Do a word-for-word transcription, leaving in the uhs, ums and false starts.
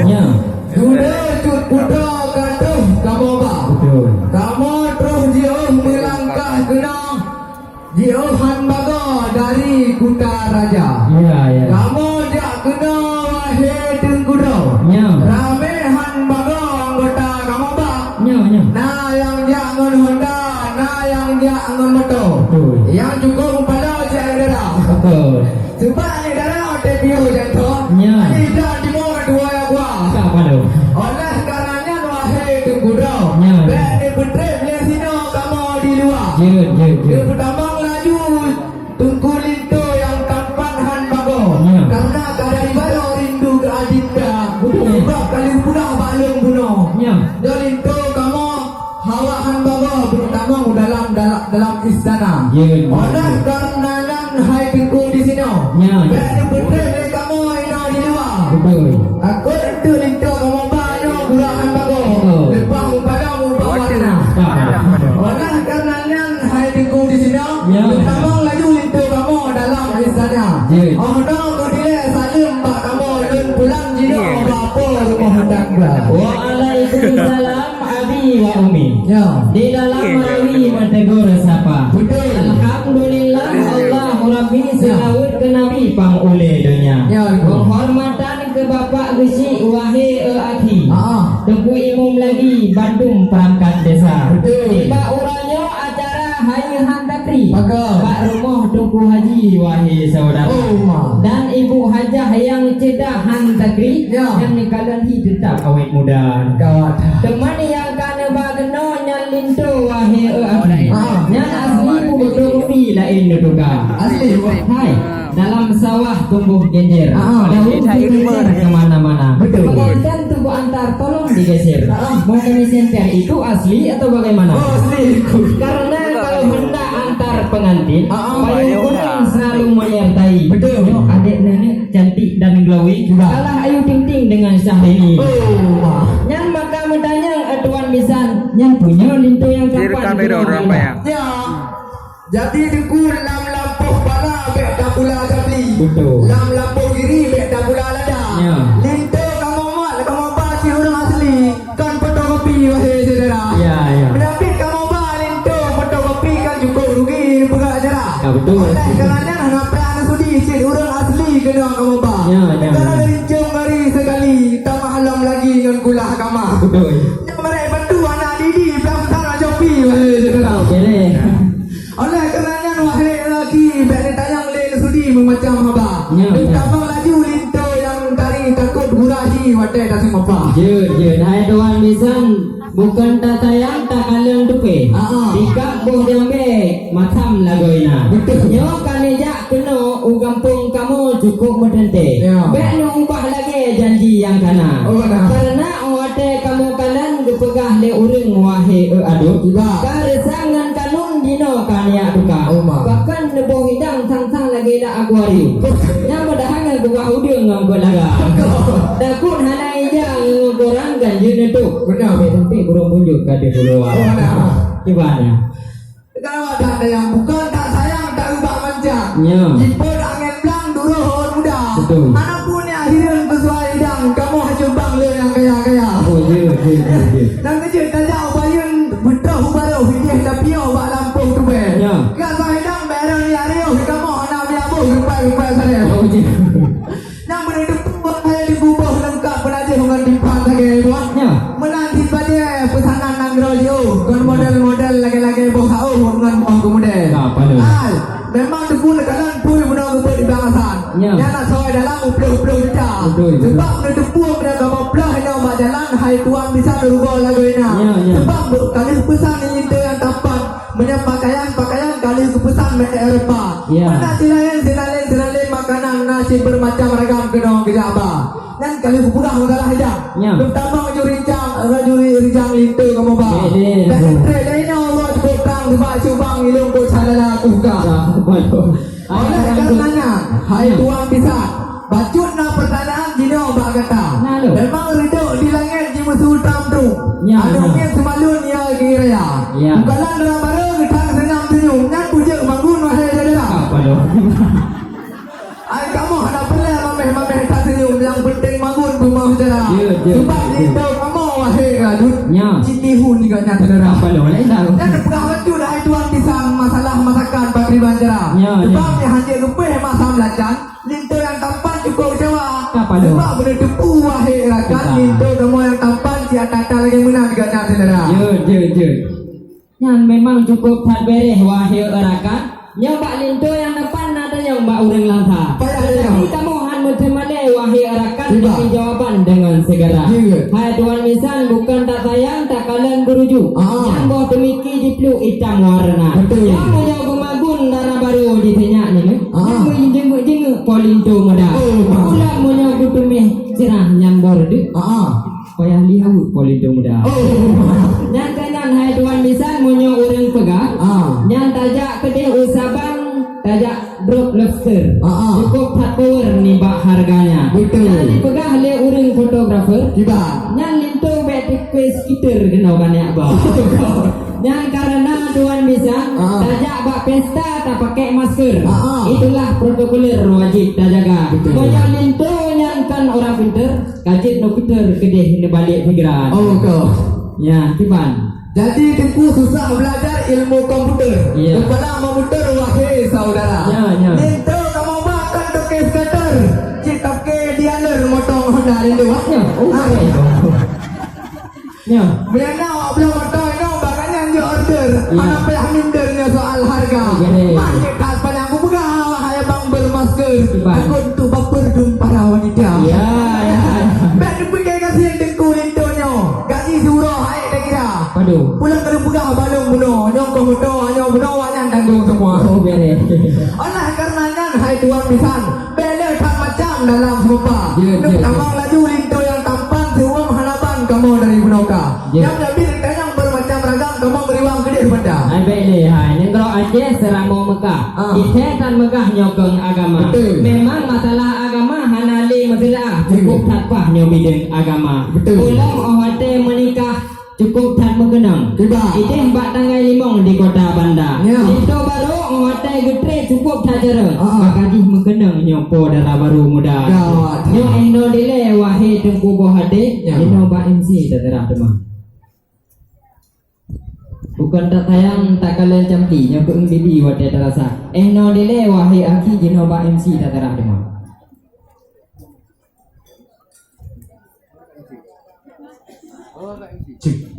Ya. Dudoe cut putroe ka troh kamoe ba. Betul. Kamoe troh jiôh meulangkah keunoe, jiôh han bagoe dari kuta raja. Ya, ya. Kamoe jak keunoe wahé Teungku Droe. Ya. Ramé han bagoe anggota kamoe ba. Ya, ya. Na nyang jak ngon Honda, na nyang jak ngon moto. Betul. Nyang cukôp mupaloe cit aneuk dara. Betul. Sebab aneuk dara watèe piôh jantoe, ya, aneuk dara timoh dua ya gua. Tak apa tu. Oleh karena nyan, wahé Teungku Droe, ya, ya, bèk neupeutrép lé sinoe kamoe di luwa. Jeuet, jeuet, jeuet. Neupeutamong laju Teungku Linto nyang tampan han bagoe. Ya. Karena ka dari baroe rindu keu adinda. Betul. Sebab ka lheueh peugah bak lôn bunoe. Ya. Nyoe Linto kamoe hawa han bagoe beutamong dalam, dalam, dalam istana. Ya, ya. Oleh karena nyan, hai Teungku di sinoe, ya, ya, bèk neupeutrép lé kamoe inoe di luwa. Betul. Takot eunteuk Linto kamoe ba nyoe gura han bagoe. Betul. Leupah mupaloe meubawa na. Betul. Oleh karena nyan, hai Teungku di sinoe, ya, beutamong laju Linto kamoe dalam istana. Ya. Oh noe keu dilèe saleuem bak kamoe, lôn pulang jinoe bak po rumoh tangga. Waalaikumsalam. Abi wa Umi. Ya. Di dalam rawi meutegur sapa. Betul. Alhamdulillah, Allahu Rabbi, ya, seulaweuet keu Nabi pang ulèe donya. Ya, betul. Penghormatan keu Bapak Geuchik, wahé eu akhi. Ah. Teungku Imum lagi, bandum perangkat desa. Betul. Nibak uroe nyoe acara hayeue han takri. Maka. Bak rumoh Teungku Haji, wahé saudara. Oh, ma. Dan Ibu Hajah nyang ceudah han takri, ya, nyang neukalon hi teutap awet muda. Gawat. Teuma nyang ka neuba keunoe nyan Linto, wahé eu akhi. Ah. Nyan asli, fotokopi laén neutuka. Asli. Hai, dalam sawah tumbuh genjer. Ah. Daun tercecer ke mana-mana. Betul. Pakaian Teungku Antar tolong digeser. Ah. Mau kami senter, itu asli atau bagaimana? Oh, asli. Karena kalau hendak antar pengantin, ah, ah, payung kuning selalu menyertai. Betul. Adek nenek cantik dan glowing. Sudah. Kalah Ayu Ting Ting dengan Syahrini. Oh, wah. Nyan maka meutanyong, eh, Tuan Bisan, nyan punya Linto nyang kapan? Direkam deh, orang bayang. Ya. Jadi Teungku, lam lampôh bala bèk tapula tabli. Betul. Lam lampôh giri bèk tapula lada. Ya. Linto kamoe mat, kamoe ba cit ureueng asli. Kon fotokopi, wahé syedara. Ya, ya. Meunyo bit kamoe ba Linto fotokopi kan cukôp rugi peugah acara. Ya, betul. Oleh karena nyan, hana payah neusudi, cit ureueng asli keunoe kamoe ba. Ya, ya. Karena dari Ciong Gari sekali, tamah lom lagi ngon kulah kama. Betul. Nyoe meurek bantu anak didi, pelan-pelan ajopi, wahé syedara. Oke deh. Oleh karena nyan, wahé lelaki, bèk neutanyong lé neusudi meumacam haba. Ya, ya. Neutanyong laju Linto nyang tari takot gura hi watèe taseumapa. Jeuet, jeuet. Hai Tuan Bisan, bukon tatanyong, takalon tupe. Ah, ah. Tikab boh jambé, matam lagoina. Betul. Nyoe ka neujak keunoe u gampông kamoe cukôp meuteuntèe. Ya. Bèk neuubah lagèe janji nyang kana. Oh, kana. Karena watèe kamoe kalon geupeugah lé ureueng, wahé eu aduen, ka reusang ngon kanun jinoe ka neujak tuka. Oh, ma. Bahkan neuboh idang sang-sang lagèe lam akuarium. Nyang mudahan ngon geuba udeueng ngon geuba laga. Takot hana ija ngon gurang ganjeuet neutok. Beuna. Sampai burung punjot ka di pulo. Oh, na. Kiban nyan. Gawat that dayang, bukon that sayang, that ubak manjang. Ya. Jipot angén blang, duroh ôn muda. Betul. Aneuk buet nyang hireuen keu suai idang, kamoe hana cumbang lé nyang kaya-kaya. Oh, ya, ya, ya, ya. Nyang keujeuet tajak u Bayeuen, beutroh u Baroh, idéh tapiôh bak lampôh tubèe. Ya. Gak suai idang, bèk reuh jak riôh, kamoe hana meujaboh, rupai-rupai sarèe. Oh, ya. Nyang beuneuteupeu hai di gubôh leungkap peunajôh ngon dipat lagèe buah. Nyan. Meunan cit bajèe peusanan nanggroe jiôh, ngon model-model lagèe-lagèe boh saôh ngon boh keumudèe. Ka, paneuk. Ai, memang Teungku neukalon pui bunoe geubeuet di Blang Hasan. Nyan. Nyan na soe dalam uploh-uploh juta. Betul, betul. Sebab beuneuteupeu meunyoe kamoe ploh inoe bak jalan, hai Tuan Bisan rugoe lagoina. Nyan, nyan. Sebab ka lheueh peusan linto nyang tampan. Meunyoe pakaian, pakaian ka lheueh geupeusan meuet Eropa. Ya. Meunan silaén, silaén, silaén makanan na cit beumacam ragam keunoe geujak ba. Nyan ka lheueh geupeugah masalah idang. Ya. Lôn tamong ju rijang, laju ri-, rijang linto kamoe ba. Eh, eh, eh. Dan trek laén nyoe Allah cukup trang, sebab cubang ilong kot salala kuka. Ya, betul. Oleh karena nyan, hai, ya, Tuan Bisan, bacut na peurtanyaan jinoe bak gata. Na, lo. Memang reudôk di langèt jimeusu tram dum. Ya, aneuk, ya, miet seumalon ya geuiréh. Ya. Bukalan dara barô geuthak seunam seunyum, nyan bujeuet bangun wahé syedara. Apa lo? Ai kamoe hana peureulèe maméh-maméh that seunyum, nyang peunteng bangun beuma Syedara. Ya, ya, sebab ya. Linto kamoe wahé raduek. Ya. Cit tihun juga nyan syedara. Apa lo lain dah? Dan peugah beutôi hai tuan bisan masalah masakan pakriban syedara. Ya, ya. Sebab nyan hana geupéh masam lacan, linto nyang tampan cukup kecewa. Apa lo? Sebab beuneuteupeu wahé rakan, betul. Linto kamoe nyang tampan cit ata-ata lagèe meunan juga nyan syedara. Ya, ya, ya. Nyan memang cukup that bereh, wahé rakan. Nyoe bak linto nyang depan na tanyong bak ureueng lam sa. Payah tanyong. Tapi kamoe han meuteumé lé, wahé rakan, kiban, demi jawaban dengan segera. Jeuet. Hai tuan bisan, bukan tak sayang, tak kalon berujuk. Ah. Nyang boh teumiki jipluek itam warna. Betul. Nyang meunyoe geumagun dara barô di sinyak nyoe. Ah. Nyang meujeumeuk-jeumeuk po linto muda. Oh, ah. Ulam meunyoe geuteumé cerah nyang boh reudeuek. Ah. Payah lihaweuek po linto muda. Oh. Nyang keunan hai tuan bisan, meunyoe ureueng peugah, ah, nyan tajak keudeh u Sabang, tajak drop lobster. Ah, ah. Cukup that power nibak harganya. Betul. Nyan dipeugah lé ureueng fotografer. Kiban. Nyan linto bèk tikui skitter keunoe ka neuk ba. Nyan karena tuan bisan, ah, tajak bak pesta tapakèk masker. Ah, ah. Itulah protokoler wajib tajaga. Betul. Meunyoe linto nyan kon ureueng pinter, ka jeuet neuputer keudeh neubalik pikiran. Oh, ka. Ya, kiban. Jadi, Teungku susah belajar ilmu komputer. Ya. Kepala memutar, wahai saudara. Ya, ya. Linto kamoe ba kon toke skater. Cit toke dealer motong Honda linto, ah. Ya, oh, ah. Ya. Bila na awak bloe moto inoe, bak nyan jeuet order. Ya. Hana payah minder nyoe soal harga. Oke. Mah jeuet that panyang kupeugah, wahai abang bermasker. Kiban. Takut untuk baper dum para wanita. Ya, ya. Bèk neupike gasien Teungku linto nyoe. Gaji siuroe hai takira. Padum? Pulang ka lheueh peugah bak lôn bunoe. Nyoe keuh moto, nyoe bunoe awak nyan tanggong semua. Oh, bereh. Oleh karena nyan, hai tuan bisan, bèk le that macam dalam seumeupa. Ya, ya, ya. Neuk tamong laju linto nyang tampan, siuem hana ban kamoe dari bunoe ka. Ya. Nyang leubeh tanyong bermacam ragam, kamoe meuriwang keudeh banda. Hai, bèk lé, hai. Nanggroe Aceh seuramoe Mekah. Ah. Ithèe that meugah nyoe keu agama. Betul. Memang masalah agama hana lé meuseulaah, cukup that paih nyoe bideueng agama. Betul. Ulôn 'oh watèe meunikah cukup that meukeunong. Kiban. Idéh bak tanggai limong di kota Banda. Ya. Linto barô 'oh watèe geutrép cukup that jareueng. Ah, ah. Maka jih meukeunong nyoe po dara barô muda. Gawat. Nyoe 'oh noe dilèe, wahé Teungku boh até, ya, inoe bak M C taseurah teuma. Bukon that sayang, that kalon campli, nyoe keuh bibi watèe tarasa. 'Oh noe dilèe, wahé akhi, jinoe bak M C taseurah teuma. Cek.